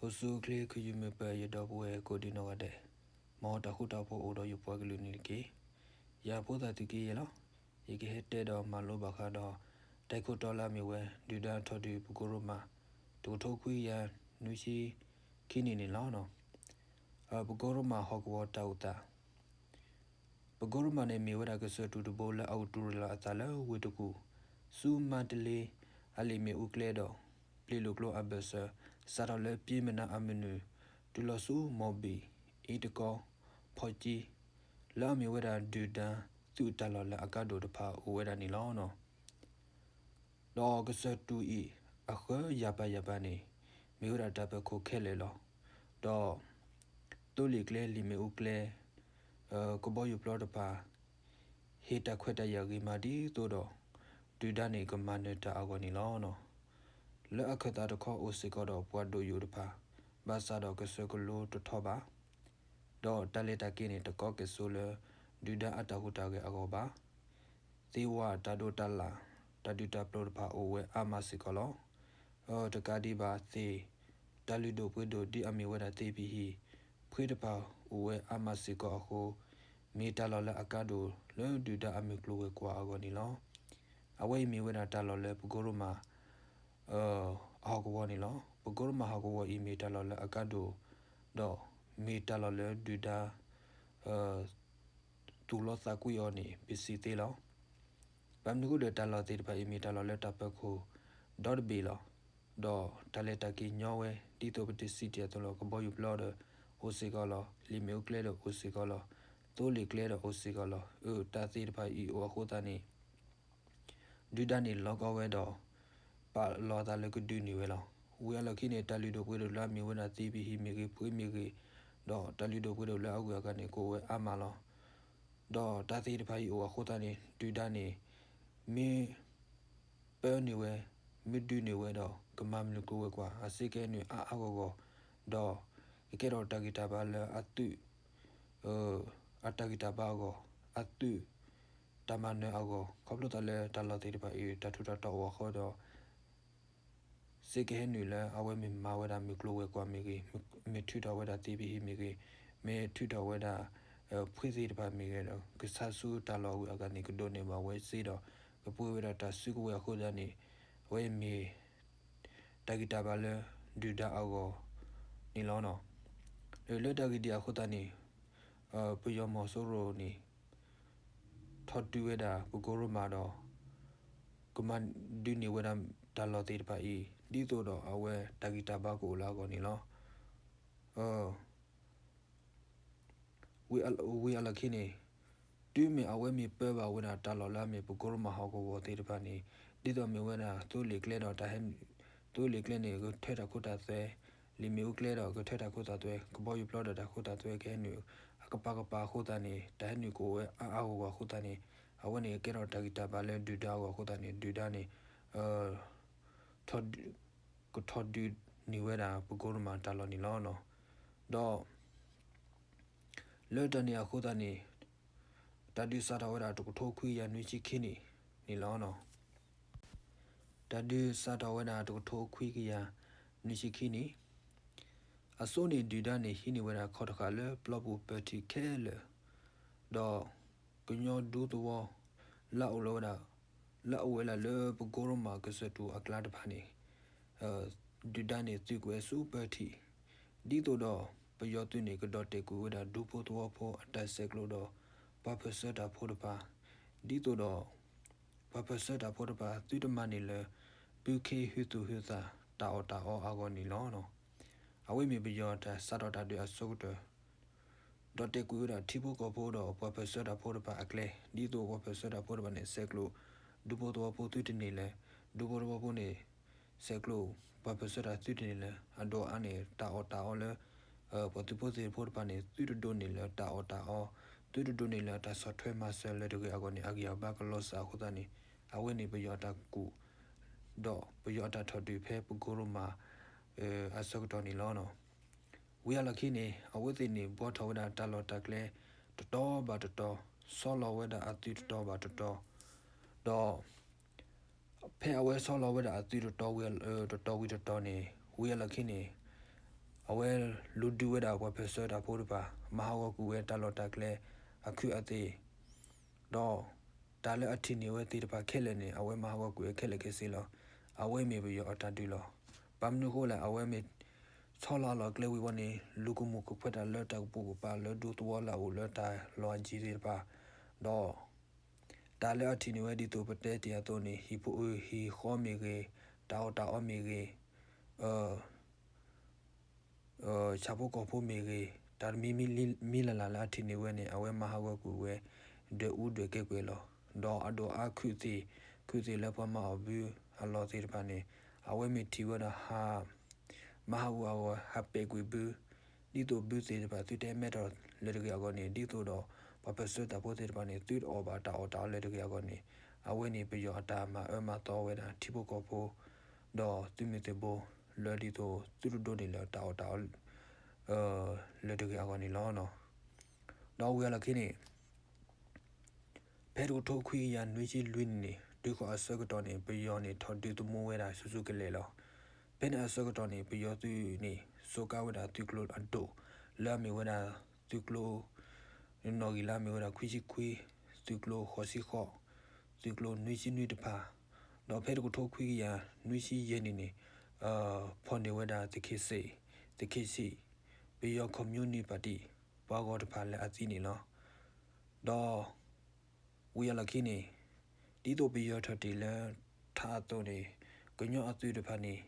အိၣ်ဆူၣ်အိၣ်ချ့ ခယုၢ်မုၢ်ပၢၤ ယဒီပုၢ်ဝဲၢ်ကိးဒံနီၢ်ဂၤဒဲး, မ်တၢ်ဃူတၢ်ဖိးအိၣ်ဒီးယပှၤကလုာ်န့ၣ်တက့ၢ်. ယဖိသၣ်သုးက့ယဲလီၤ. ယကဟဲတဲဒီးမၤလိဘၣ်ဃးဒီး တၢ်ခိၣ်တီလၢအမ့ၢ်ဝဲ ဒုၣ်ဒါထီၣ်ဒုးပကိးရိမး တကထိခွံကယၤနွံဆံခံနံၣ်န့ၣ်လီၤ. ပကိးရိမးဟီၣ်ကဝီၤတၢ်အိၣ်သး ပကိးရိမးန့ၣ်မ့ၢ်ဝဲဒၣ်ကစၢၢ်တူၢ်တဘိလၢအအိၣ်တူၢ်ရၤလီၤအသးလၢဝ့ၢ်တကူၣ်, ဆူမါတလ့, အလံာ်မ့ၣ်အူကျဲဒီး ပျ့ၤလိာ်ကျိအဘၢၣ်စၢၤ, စးထီၣ်လၢပျ့ၤမနၤအမုၢ်နုာ် တုၤလီၤဆူမီၢ်ဘံၣ်, အ့တကီ, ဖီကၠံ, လၢအမ့ၢ်ဝဲဒၣ်ဒုၣ်ဒါသုးတၢ်လီၢ်လၢအကါဒိၣ်တဖၣ်အိၣ်ဝဲဒၣ်န့ၣ်လီၤ. ဒီးကစၢၢ်တူၢ်အံၤ အဃၢယၤပၤယၤပၤန့ၣ် မ့ၢ်ဝဲဒၣ်တၢ်ပၢၤခိၣ်ခဲလၢာ်လီၤ. ဒီး သိလ့ၣ်ကျဲ လံာ်မ့ၣ်အူကျဲ ကဘီယူၤပျီတဖၣ် ဟ့ၣ်တၢ်ခွဲးတၢ်ယာ်ဂ့ၤမးဒ်သိးဒီး ဒုၣ်ဒါန့ၣ်ကမၤနၢၤတၢ်အဂီၢ်န့ၣ်လီၤ. လၢအခၢၣ်သးတခီအိၣ်စ့ၢ်ကီးဒီးပှၤဒိၣ်ယိာ်တဖၣ်, ဘၣ်ဆၣ်ဒီးကစၢၢ်ကလိတထီဘၣ် ဒီးတၢ်လဲၤတၢ်က့ၤန့ၣ် တကီက့ၤစိလၢ ဒုၣ်ဒါအတၢ်ဟူးတၢ်ဂဲၤအဂီၢ်ဘၣ်. သ့ဝဲတၢ်ဒိးတၢ်လၢ်, တၢ်ဒုးတၢ်ပျိတဖၣ်အိၣ်ဝဲအါမးစ့ၢ်ကီးလီၤ. တကးဒံးဘၣ်သ့ၣ်, တၢ်လုၢ်ဒိၣ်ပှ့ၤဒိၣ်ဒ်အမ့ၢ်ဝဲဒၣ်သ့ၣ်ဖံဟံၣ်, ဖှ့တဖၣ်အိၣ်ဝဲအါမးစ့ၢ်ကီးအဃိ, မ့ၢ်တၢ်လီၢ်လၢအကါဒိၣ်လၢဒုၣ်ဒါအမုၢ်ကျိၤဝဲၤကွာ်အဂီၢ်န့ၣ်လီၤ. အဝဲအံၤမ့ၢ်ဝဲဒၣ်တၢ်လီၢ်လၢပကိးရိမး အဟီၣ်ကဝီၤန့ၣ်လီၤ. ပကိးရိမးဟီၣ်ကဝီၤအံၤမ့ၢ်တၢ်လီၢ်လၢအကါဒိၣ်, ဒီးမ့ၢ်တၢ်လီၢ်လၢဒုၣ်ဒါ သူၣ်လီသးကွံအီၤန့ၣ် ပစံးသ့လီၤ. ဘၣ်မနုၤအဃိဒီးတၢ်လီၢ်သ့ၣ်တဖၣ်အံၤမ့ၢ်တၢ်လီၢ်လၢတၢ်ပၢၤခိၣ်ဒီတဘ့ၣ်လီၤ. ဒီးတၢ်လဲၤတၢ်က့ၤညီဝဲ ဒ်သိးပတစံးတ့ၢ်အသိးလီၤ. ကဘီယူၤပျီဒီးအိၣ်စ့ၢ်ကီးလီၤ. လံာ်မ့ၣ်အူကျဲဒီးအိၣ်စ့ၢ်ကီးလီၤ. သိလ့ၣ်ကျဲဒီးအိၣ်စ့ၢ်ကီးလီၤ. အတၢ်သ့ၣ်တဖၣ်အံၤအိၣ်အဃိသတးန့ၣ် ဒုၣ်ဒါန့ၣ်လီၤကီဝဲဒီး ပာ်လီၤအသးလၢကဒုးန့ၢ်ဝဲလီၤ. ဝံၤအလီၢ်ခံန့ၣ် တၢ်လုၢ်ဒိၣ်ပှ့ၤဒိၣ်လၢအမ့ၢ်ဝဲဒၣ်သ့ၣ်ဖံဟံၣ်မ့ၢ်ဂ့ၤ ဖှ့မ့ၢ်ဂ့ၤ, ဒီးတၢ်လုၢ်ဒိၣ်ပှ့ၤဒိၣ်လၢအဂုၤအဂၤန့ၣ် ကအိၣ်ဝဲအါမးလီၤ. ဒီးတၢ်သ့ၣ်တဖၣ်အံၤအိၣ်အဃိသတးန့ၣ် ဒုၣ်ဒါန့ၣ် မ့ၢ် ပၢန့ၢ်ဝဲ, မ့ၢ်ဒုးန့ၢ်ဝဲဒီး ကမၤမုၢ်ကျိၤဝဲၤကွာ် အစ့ကဟဲနုာ်အါအါဂီၢ်ဂီၢ်, ဒီးကကဲထီၣ်တၢ်ဂံၢ်တၢ်ဘါလၢအသုး အတၢ်ဂံၢ်တၢ်ဘါအဂီၢ်, အသုးတၢ်မၤနၢၤအဂီၢ်, ခီဖျိသးလၢတၢ်လီၢ်သ့ၣ်တဖၣ်အံၤ တၢ်ထူးတၢ်တီၤအိၣ်အဃိဒီး စ့ကဟဲနုာ်လၢအဝဲမ့ၢ်မၤဝဲဒၣ်မုၢ်ကျိၤဝဲၤကွာ်မ့ၢ်ဂ့ၤ, မ့ၢ်ထုးထီၣ်ဝဲဒၣ်သ့ၣ်ဖံဟံၣ်မ့ၢ်ဂ့ၤ, မ့ၢ်ထုးထီၣ်ဝဲဒၣ် ဖှ့သ့ၣ်တဖၣ်မ့ၢ်ဂ့ၤဒီး ကဆါဆူတၢ်လီၢ်ဝံၤအဂၤန့ၣ် ကဒိးန့ၢ်ဘၣ်ဝဲစ့ဒီး ကပှ့ၤဝဲဒၣ်တၢ်စုကဝဲၤအဃိသတးန့ၣ် အဝဲမ့ၢ် တၢ်ဂံၢ်တၢ်ဘါလၢဒုၣ်ဒါအဂီၢ်န့ၣ်လီၤ. လၢတၢ်ဂ့ၢ်ဒ်အဃိသတးန့ၣ် ပယီၤမီၤစိရိၤန့ၣ် ထီၣ်တုၤဝဲဒၣ်ပကိရိမးဒီး ကမၤဒုးန့ၢ်ဝဲဒၣ်တၢ်လီၢ်သ့ၣ်တဖၣ်အံၤ ဒ်သိးဒီးအဝဲတၢ်ဂံၢ်တၢ်ဘါကအိၣ်လၢအဂီၢ်န့ၣ်လီၤ. ဝံၤအလီၢ်ခံန့ၣ် တုၤမ့ၢ်အဝဲမ့ၢ်ပၢဘၣ်ဝဲဒၣ်တၢ်လီၢ်လၢအမ့ၢ်ပကိရိမးဟီၣ်ကဝီၤသ့ၣ်တဖၣ်န့ၣ် ဒ်သိးမ့ၢ်ဝဲဒၣ်သိလ့ၣ်ကျဲဒီးတၢ်ဟဲ သိလ့ၣ်ကျဲန့ၣ် ကထၢတၢ်ခိတၢ်သွဲ, လံာ်မ့ၣ်အူကျဲဒီးကထၢတၢ်ခိတၢ်သွဲ, ကဘီယူၤပျီဒီးတၢ်ခိတၢ်သွဲကဟဲနုာ် အကပၤကပၤအဃိသတးန့ၣ် တၢ်ဟဲနုာ်ကအိၣ်ဝဲအါအါဂီၢ်ဂီၢ်အဃိသတးန့ၣ် အဝဲန့ၣ်ကဲထီၣ်တၢ်ဂံၢ်တၢ်ဘါလၢဒုၣ်ဒါအဂီၢ်အဃိသတးန့ၣ် ဒုၣ်ဒါန့ၣ် ကထီၣ်ဒုးန့ၢ်ဝဲဒၣ်ပကိရိမးတၢ်လီၢ်န့ၣ်လီၤ. ဒီး လၢတၢ်န့ၣ်အဃိသတးန့ၣ် တၢ်ဒုးစးထီၣ်ဝဲဒၣ်တကထိခွံကယၤနွံဆံခံနံၣ်န့ၣ်လီၤ. တၢ်ဒုးစးထီၣ်ဝဲဒၣ်တကထိခွံကယၤနွံဆံခံနံၣ် အစိန့ၣ်ဒုၣ်ဒါန့ၣ်ဟံးန့ၢ်ဝဲဒၣ်ခီၣ်တဃာ်လၢပျီပူၤပၢၤထံးခဲလၢာ်, ဒီးကညီဒူသဝီ လၢအအိၣ်လီၤဝဲဒၣ် လၢအအိၣ်ဝဲဒၣ်လၢပကိရိမးကစၢၢ်တူၢ်အကျါတဖၣ်န့ၣ် ဒုၣ်ဒါန့ၣ်သုးကွံာ်ဝဲဆူပၢၤထံး, ဒ်သိးဒီးပယီၤသုးန့ၣ်ကဒီၣ်တဲာ်ကွံာ်ဝဲဒၣ်ဒူဖိသဝီဖိအတၢ်ဆဲးကျိးဒီး ပှၤပၢၢ်ဆၢတၢ်ဖိတဖၣ်, ဒ်သိးဒီး ပှၤပၢၢ်ဆၢတၢ်ဖိတဖၣ်သုတမၤန့ၢ်လၢ ပုၢ်ခ့ဟုသူၣ်ဟုသးတၢ်အီၣ်တၢ်အီအဂီၢ်န့ၣ်လီၤ. အဝဲမ့ၢ်ပယီၤတၢ်စးထီၣ်တၢ်ဒုးအဆိကတၢၢ် ဒီးတဲာ်ကွံာ်ဝဲဒၣ်ထံဖိကီၢ်ဖိဒီးပှၤပၢၢ်ဆၢတၢ်ဖိတဖၣ်အကျဲ, ဒ်သိးပှၤပၢၢ်ဆၢတၢ်ဖိတဖၣ်န့ၣ် ဆဲးကျိးဒူဖိသဝီဖိသုတန့ၢ်လၢၤ, ဒူဖိသဝီဖိန့ၣ် ဆဲးကျိးပှၤပၢၢ်ဆၢတၢ်သုတန့ၢ်လၢၤ, အဒိးအါန့ၢ်တၢ်အီၣ်တၢ်အီလၢ ပှၤသုးဖိသ့ၣ်တဖၣ်တဖၣ်န့ၣ် သုတဒိးန့ၢ်လၢၤတၢ်အီၣ်တၢ်အီ, သုတဒိးန့ၢ်လၢၤတၢ်ဆီၣ်ထွဲမၤစၢၤလၢၤတဂ့ၤအဂီၢ်န့ၣ် အဂံၢ်အဘါကလီၤစၢ်အဃိသတးန့ၣ် အဝဲန့ၣ်ပယီၤအတၢ်ကူၣ် ဒီးပယီၤအတၢ်ထီၣ်ဒုးဖဲပကိရိမး အဆၢကတီၢ်န့ၣ်လီၤ. ဝံၤအလီၢ်ခံန့ၣ် အဝဲသ့ၣ်န့ၣ် ဘှီထီၣ်ဝဲဒၣ်တၢ်လီၢ်တၢ်ကျဲ တတီၤဘၣ်တတီၤ, ဆီလီၤဝဲဒၣ်အသုးတတီၤဘၣ်တတီၤ, ဒီး ဖဲအဝဲဆီလီၤဝဲဒၣ်အသုးတတီၤဝံၤတတီၤန့ၣ် ဝံၤအလီၢ်ခံန့ၣ် အဝဲလူၤဒုးဝဲဒၣ်ပှၤပၢၢ်ဆၢတၢ်ဖိတဖၣ်, မၤဟးဂီၤကွံာ်ဝဲတၢ်လီၢ်တၢ်ကျဲ အခုအသ့ၣ်, ဒီးတၢ်လၢအထံၣ်န့ၢ်ဝဲသ့ၣ်တဖၣ်ခဲလၢာ်န့ၣ် အဝဲမၤဟးဂီၤကွံာ်ဝဲခဲလၢာ်ခဲဆ့လီၤ. အဝဲမ့ၢ်ပယီၤအတၢ်ဒုးလီၤ. ဘၣ်မနုၤအဃိလဲၣ်, အဝဲမ့ၢ်ဆီလီၤအလီၢ်ကျဲဝံၤဝံၤန့ၣ် လူၤကမူၣ်ကခွဲးတၢ်လၢတၢ်ကပိာ်ကပၤလၢဒူသဝီလၢအအိၣ်လၢတၢ် လီၤအကံသ့ၣ်တဖၣ်, ဒီးတၢ်လၢအထံၣ်န့ၢ်ဝဲဒ်သိးပတဲတ့ၢ်အသိးန့ၣ် ဟံၣ်ဖိအုၣ်ဟံၣ်ဃီမ့ၢ်ဂ့ၤ, တၢ်အီၣ်တၢ်အီမ့ၢ်ဂ့ၤ, ဆၣ်ဖိကီၢ်ဖိမ့ၢ်ဂ့ၤ, တၢ်တမံၤမံၤလၢ်လၢ်လၢအထံၣ်န့ၢ်ဝဲန့ၣ် အဝဲမၤဟးဂီၤကွံာ်ဝဲ ဒွဲၣ်အူဒွဲၣ်ကဲကွဲၢ်လီၤ. ဒီးအဒိၣ်အါခုၣ်သ့ၣ်, ခုၣ်သ့ၣ်လၢပှၤမၤအီၣ်ဘုအလီၢ်သ့ၣ်တဖၣ်န့ၣ် အဝဲမ့ၢ်ထံၣ်ဝဲဒီးဟး မၤဟးဂူာ်အဂီၢ် ဟးပဲာ်ကွံာ်ဘု, ဒ်သိးဘုသ့ၣ်တဖၣ်သုတဟဲမဲထီၣ်လၢၤတဂ့ၤအဂီၢ်န့ၣ်, ဒ်သိးဒီး ပှၤပၢၢ်ဆၢတၢ်ဖိသ့ၣ်တဖၣ်န့ၣ် သုတအီၣ်ဘၣ်တၢ်အီၣ်တၢ်အီလၢၤတဂ့ၤအဂီၢ်န့ၣ်, အဝဲန့ၣ်ပယီၤအတၢ်မၤအၢမၤသီဝဲဒၣ်ထံဖိကီၢ်ဖိ ဒီးသုးမုၢ်သံၣ်ဘိ လၢဒ်သိးသုတဒိးန့ၢ်လၢၤတၢ်အီၣ်တၢ်အီ လၢၤတဂ့ၤအဂီၢ်န့ၣ်လီၤ. ဒီးဝံၤအလီၢ်ခံန့ၣ် ဖဲတကထိခွံကယၤနွံဆံလွံၢ်နံၣ်န့ၣ် တုၤဃီၤအဆၢကတီၢ်န့ၣ် ပယီၤန့ၣ်ထီၣ်ဒုးသမူဝဲဒၣ်ဆူၣ်ဆူၣ်ကလဲာ်လီၤ. ဖဲန့ၣ်အဆၢကတီၢ်န့ၣ် ပယီၤသုးန့ၣ် စိာ်ကါဝဲဒၣ်သုးကျိၤအဒိၣ် လၢအမ့ၢ်ဝဲဒၣ်သုးကျိၤ နီၣ်ဂံၢ်လၢအမ့ၢ်ဝဲဒၣ်ခွံဆံခွံ, သုးကျိၤဃိးဆံဃိး, သုးကျိၤနွံဆံနွံတဖၣ်, ဒီးဖဲတကထိခွံကယၤနွံဆံယဲၢ်နံၣ်န့ၣ် ဖီၣ်န့ၢ်ဝဲဒၣ်သုးခ့စ့ၣ်, သုးခ့စ့ၣ်, ပယီၤခီၣ်မၠိနံၣ်ပၣ်တံၣ် ပှၤဂီၤတဖၣ်လၢအသံန့ၣ်လီၤ. ဒီး ဝံၤအလီၢ်ခံန့ၣ် ဒ်သိးပယီၤထီၣ်တ့ၢ်လၢထးအသိးန့ၣ် ကညီအသုးတဖၣ်န့ၣ်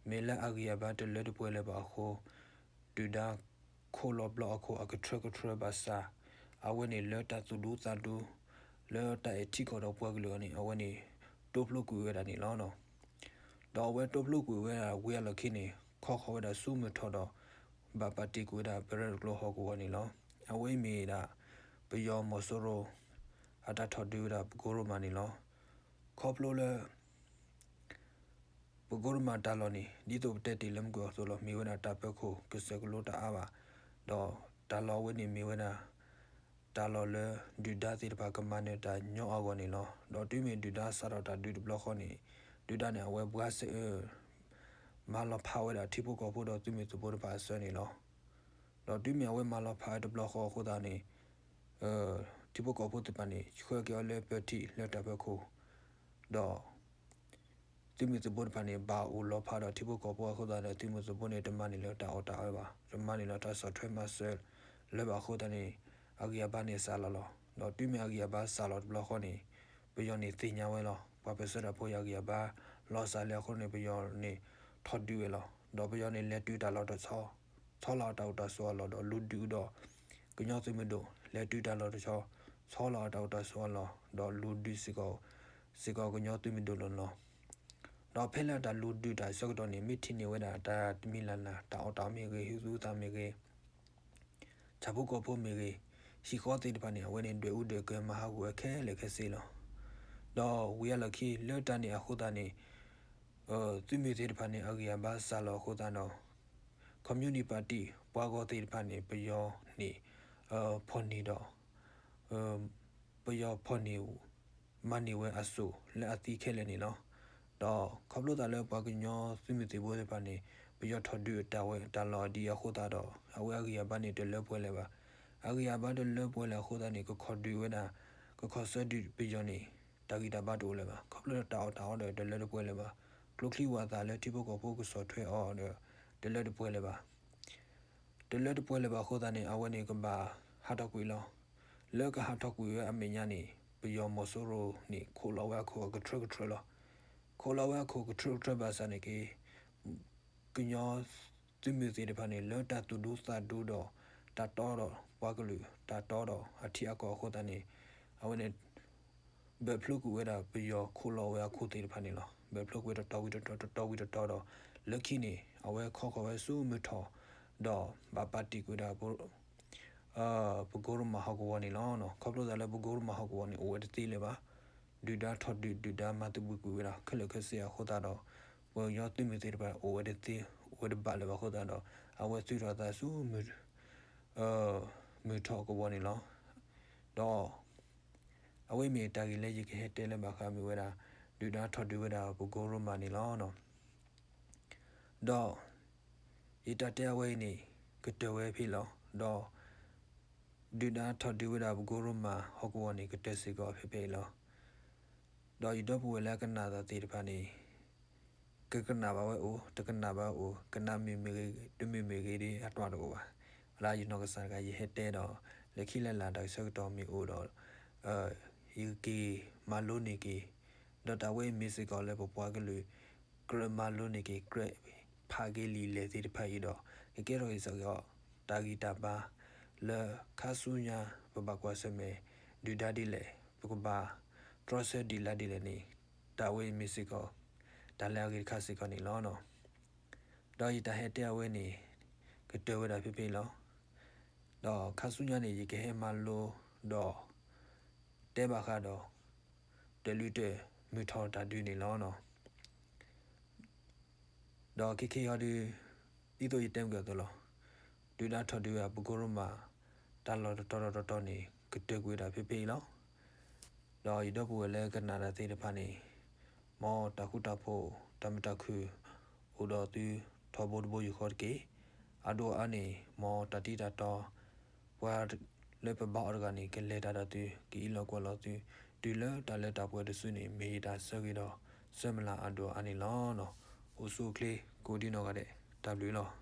မ့ၢ်လၢအဂံၢ်အဘါတလၢတပှဲၤလၢၤဘၣ်အဃိ ဒုၣ်ဒါခိၣ်လီၤဘျီအခိၣ်အကထြၢကထြၢဘၣ်ဆၣ် အဝဲန့ၣ်လၢတၢ်သူၣ်ဒူသးဒူ လၢတၢ်အဲၣ်ထံကီၢ်ဒီးပှၤကလုာ်အီၤန့ၣ် အဝဲန့ၣ် တိဖျိကွံာ်ဝဲဒၣ်န့ၣ်လီၤ. ဒီးအဝဲတိဖျိကွံာ်ဝဲဒၣ်ဝံၤအလီၢ်ခံန့ၣ် ခီဃီၤဝဲဒၣ်ဆူမုၢ်ထီၣ်ဒီး ဘၣ်ပာ်တ့ၢ်ကွံာ်ဝဲဒၣ်ပရဲၣ်တကျိၤဟီၣ်ကဝီၤန့ၣ်လီၤ. အဝဲအံၤမ့ၢ်ဒၣ် ပယီၤမီၤစိရိၤ အတၢ်ထီၣ်ဒုးဝဲဒၣ်ပကိရိမးန့ၣ်လီၤ. ခီဖျိလၢ ပကိရိမးတၢ်လီၢ်န့ၣ် ဒ်သိးပတဲတ့ၢ်လၢမုၢ်ကွဲၤအသိးလီၤ မ့ၢ်ဝဲဒၣ်တၢ်ပၢခိၣ်ကစၢၢ်ကလိတအါဘၣ်, ဒီးတၢ်လီၢ်ဝဲန့ၣ်မ့ၢ်ဝဲဒၣ် တၢ်လီၢ်လၢဒုၣ်ဒါသ့ၣ်တဖၣ်ကမၤနၢၤတၢ်ညီအဂီၢ်န့ၣ်လီၤ. ဒီးတုၤမ့ၢ်ဒုၣ်ဒါစးထီၣ်တၢ်ဒုးတဘျီဃီန့ၣ် ဒုၣ်ဒါန့ၣ် အဝဲဘှါစ့အၢ မၤလီၤဖးဝဲဒၣ်ထံဖိကီၢ်ဖိဒီးသုးမုၢ်သံၣ်ဘိတဖၣ်အစၢၤန့ၣ်လီၤ. ဒီးတုၤမ့ၢ်အဝဲမၤလီၤဖးဝဲတဘျီဃီအဃိသတးန့ၣ် ထံဖိကီၢ်ဖိသ့ၣ်တဖၣ်န့ၣ် ဆှၢက့ၤအီၤလၢပၢၤထံးလၢတၢ်ပၢခိၣ်, ဒီး သုးမုၢ်သံၣ်ဘိတဖၣ်န့ၣ် ဘၣ်အိၣ်လီၤဖးဒီးထံဖိကီၢ်ဖိအဃိသတးဒီး သုးမုၢ်သံၣ်ဘိန့ၣ် တမၤန့ၢ်လၢၤတၢ်အီၣ်တၢ်အီဘၣ်, တမၤန့ၢ်လၢၤတၢ်ဆီၣ်ထွဲမၤစၢၤလၢၤဘၣ်အဃိသတးန့ၣ် အဂံၢ်အဘါန့ၣ်စှၤလီၤလီၤ. ဒီးတုၤမ့ၢ်အဂံၢ်အဘါစှၤလီၤတဘျီဃီန့ၣ် ပယီၤန့ၣ်သ့ၣ်ညါဝဲလီၤ. ပှၤပၢၢ်ဆၢတၢ်ဖိအံၤအဂံၢ်အဘါလီၤစှၤလံအဃိန့ၣ် ပယီၤန့ၣ်ထီၣ်ဒုးဝဲလီၤ. ဒီးပယီၤန့ၣ်လဲၤတုၤတၢ်လီၢ်တဆီ ဆီလီၤအတၢ်အိၣ်တၢ်ဆိးအလီၢ်ဒီးလူၤဒုးဒီး ကညီသုးမုၢ်ဒိၣ် လဲၤတုၤတၢ်လီၢ်တဆီ ဆီလီၤအတၢ်အိၣ်တၢ်ဆိးအလီၢ် ဒီးလူၤဒုးစ့ၢ်ကီး စ့ၢ်ကီးကညီသုးမုၢ်ဒိၣ်လီၤလီၤ. ဒီးဖဲလၢတၢ်လူၤဒုးတၢ်ဆၢကတီၢ်န့ၣ် မ့ၢ်ထံၣ်န့ၢ်ဝဲဒၣ်တၢ်တမံၤလၢ်လၢ် တၢ်အီၣ်တၢ်အီမ့ၢ်ဂ့ၤ ဟုသူသးမ့ၢ်ဂ့ၤ ဆၣ်ဖိကီၢ်ဖိမ့ၢ်ဂ့ၤ ဟံၣ်ဃီသ့ၣ်တဖၣ်န့ၣ် အဝဲန့ၣ်ဒွဲၣ်အူဒွဲၣ်ကၢၤမၤဟးဂူာ်ဝဲခဲလၢာ်ခဲဆ့လီၤ. ဒီးဝံၤအလီၢ်ခံ လၢတၢ်န့ၣ်အဃိသတးန့ၣ် သုးမုၢ်သ့ၣ်တဖၣ်န့ၣ် အဂံၢ်အဘါစှၤလီၤအဃိသတးဒီး ခီၣ်မၠိနံၣ်ပၣ်တံၣ် ပှၤဂီၤသ့ၣ်တဖၣ်န့ၣ် ပယီၤန့ၣ် ဖီၣ်န့ၢ်ဒီး ပယီၤဖီၣ်န့ၢ် မၤန့ၢ်ဝဲအစိၣ်လၢအသံခဲလၢာ်န့ၣ်လီၤ. ဒီးခီဖျိသးလၢပှၤကညီသုးမုၢ်သံၣ်ဘိသ့ၣ်တဖၣ်န့ၣ် ပယီၤထီၣ်ဒုးတၢ်ဝဲတၢ်လီၢ်ဒ်အဃိသတးဒီး အဝဲအဂံၢ်အဘါန့ၣ်တလၢပှဲၤလၢၤဘၣ်. အဂံၢ်အဘါတလၢပှဲၤလၢၤအဃိသတးန့ၣ် ကခီၣ်ဒုးဝဲဒၣ် ကခီၣ်ဆၢဒုးပယီၤန့ၣ် တၢ်ဂံၢ်တၢ်ဘါတအိၣ်လၢၤဘၣ်. ခီဖျိလၢတၢ်အီၣ်တၢ်အီဒီးတလၢတပှဲၤလၢၤဘၣ်. ကျိချံဝၣ်သၣ်လၢထံဖိကီၢ်ဖိကဆီၣ်ထွဲအီၤဒီးတလၢတပှဲၤလၢၤဘၣ်. တလၢတပှဲၤလၢၤဘၣ်အဃိသတးန့ၣ် အဝဲန့ၣ်ကဘၣ်ဟးထီၣ်ကွံာ်လီၤ. လၢကဟးထီၣ်ကွံာ်ဝဲအမဲာ်ညါန့ၣ် ပယီၤမီၤစိရိၤန့ၣ် ခိးလီၤဝဲအခိၣ်အကထြၢကထြၢလီၤ. ခိးလီၤဝဲအခိၣ်ကထြၢကထြၢဘၣ်ဆၣ်န့ၣ်က့ ကညီသုးမုၢ်သ့ၣ်တဖၣ်န့ၣ် လၢတၢ်သူၣ်ဒူသးဒူဒီး တၢ်တီဒီးပှၤကလုာ် တၢ်တီဒီးအထံအကီၢ်အဃိသတးန့ၣ် အဝဲန့ၣ် ဘၢၣ်ဖျိကွံာ်ဝဲဒၣ်ပယီၤခိးလီၤဝဲအခိၣ်သ့ၣ်တဖၣ်န့ၣ်လီၤ. ဘၢၣ်ဖျိကွံာ်တတီၤဝံၤတတီၤ တတီၤဝံၤတတီၤဒီး လၢခံန့ၣ် အဝဲခီဃီၤဝဲဆူမုၢ်ထီၣ် ဒီးဘၣ်ပာ်တံၢ်ကွံာ်ဝဲဒၣ် ပကိရိမးဟီၣ်ကဝီၤန့ၣ်လီၤ. ခီဖျိသးလၢပကိရိမးဟီၣ်ကဝီၤန့ၣ် အိၣ်ဝဲတသ့လၢၤဘၣ်. ဒုၣ်ဒါထီၣ်ဒုး ဒုၣ်ဒါမၤသဘှံးကွံာ်ဝဲဒၣ်ခဲလၢာ်ခဲဆ့အဃိသတးဒီး ပယီၤသုးမုၢ်သ့ၣ်တဖၣ်အိၣ်ဝဲတသ့ အိၣ်ဝဲတဘၣ်လၢၤဘၣ်အဃိသတးဒီး အဝဲသုးထီၣ်သးဆူ မုၢ်ထီၣ်ကဝီၤန့ၣ်လီၤ. ဒီး အဝဲမ့ၢ်တၢ်ဂ့ၢ်လၢယကဟဲတဲလၢဘၣ်ဃးမ့ၢ်ဝဲဒၣ် ဒုၣ်ဒါထီၣ်ဒုးဝဲဒၣ်ပကိရိမးန့ၣ်လီၤ. ဒီး ယ ယတၢ်တဲအဝဲအံၤန့ၣ် ကတၢၢ်ဝဲဖဲအံၤလီၤ. ဒီး ဒုၣ်ဒါထီၣ်ဒုးဝဲဒၣ်ပကိရိမးဟီၣ်ကဝီၤန့ၣ် ကတၢၢ်စ့ၢ်ကီးဖဲဖဲအံၤလီၤ. ဒီးယဒီပုၢ်ဝဲၢ်လၢအကနၣ်တၢ်သ့ၣ်တဖၣ်န့ၣ် ကကနၣ်ဘၣ်ဝဲအိၣ် တကနၣ်ဘၣ်အိၣ် ကနၣ်မ့ၢ်မ့ၢ်ဂ့ၤ တမ့ၢ်မ့ၢ်ဂ့ၤဒီး အတၢ်တအိၣ်ဘၣ်. အလၢယနီၢ်ကစၢ်တဂၤ ယဟဲတဲဒီး လၢခံလၢ်လၢ်တၢ်ဆၢကတီၢ်မ့ၢ်အိၣ်ဒီး ယက့ၤမၤလိန့ၢ်က့ၤ ဒီးတၢ်ဝဲအံၤမ့ၢ်စ့ၢ်ကီးလၢပပှၤကလုာ် ကြၢးမၤလိန့ၢ်က့ၤ ကြၢးဖးက့ၤလံာ်လဲၢ်သ့ၣ်တဖၣ်အံၤဒီး ကကဲထီၣ်က့ၤစ့ၢ်ကီး တၢ်ဂံၢ်တၢ်ဘါ လၢခါဆူညါ ပဘၣ်ကွၢ်ဆၢၣ်မဲာ် ဒုၣ်ဒါဒ်လဲၣ် ပကဘၣ်တြီဆၢဒုၣ်ဒါဒ်လဲၣ်န့ၣ် တၢ်ဝဲအံၤမ့ၢ်စ့ၢ်ကီး တၢ်လၢအဂ့ၤတခါစ့ၢ်ကီးန့ၣ်လီၤ. ဒီးယတၢ်ဟဲတဲအဝဲန့ၣ် ကတၢၢ်ဝဲဒၣ်ဖဲဖဲအံၤလီၤ. ဒီးခါဆူညါန့ၣ် ယကဟဲမၤလိ ဒီး တဲဘၣ်ဃးဒီး တၢ်လုၢ်တၢ်မုၢ်ထီၣ်တၢ်ဒုးန့ၣ်လီၤ. ဒီးခဲခဲအံၤဒီး ဒ်သိးယတဲမ့ၢ်က့ၤအသိးလီၤ. ဒုၣ်ဒါထီၣ်ဒုးဝဲဒၣ်ပကိရိမး တၢ်လီၢ်တတီၤဒီးတတီၤန့ၣ် ကတၢၢ်ကွံာ်ဝဲဒၣ်ဖဲဖဲအံၤလီၤ. ဒီးယဒီပုၢ်ဝဲၢ်လၢကနၣ်တၢ်သ့ၣ်တဖၣ်န့ၣ် မ်တၢ်ဃူတၢ်ဖိး တၢ်မုာ်တၢ်ခုၣ် အိၣ်ဒီးသုထီဘိတဘိယူၢ်ဃီတက့ၢ်. အဒိၣ်အါန့ၣ် မ်တၢ်တံၢ်တၢ်တီ ပှၤလၢပဘါအီၤတဂၤန့ၣ် ကလဲၤတၢ်ဒီးသု ကအံးလီၤကွၢ်လီၤသု တုၤလၢတၢ်လၢတၢ်ပှဲၤတစုန့ၣ် မ့ၢ်ယတၢ်ဆၢဂ့ၤဒီးဆၢမုၢ်လၢ်အဒိၣ်အါန့ၣ်လီၤ. အိၣ်ဆူၣ်အိၣ်ချ့ကိးဒံနီၢ်ဂၤဒဲး တၢ်ဘျုးလီၤ.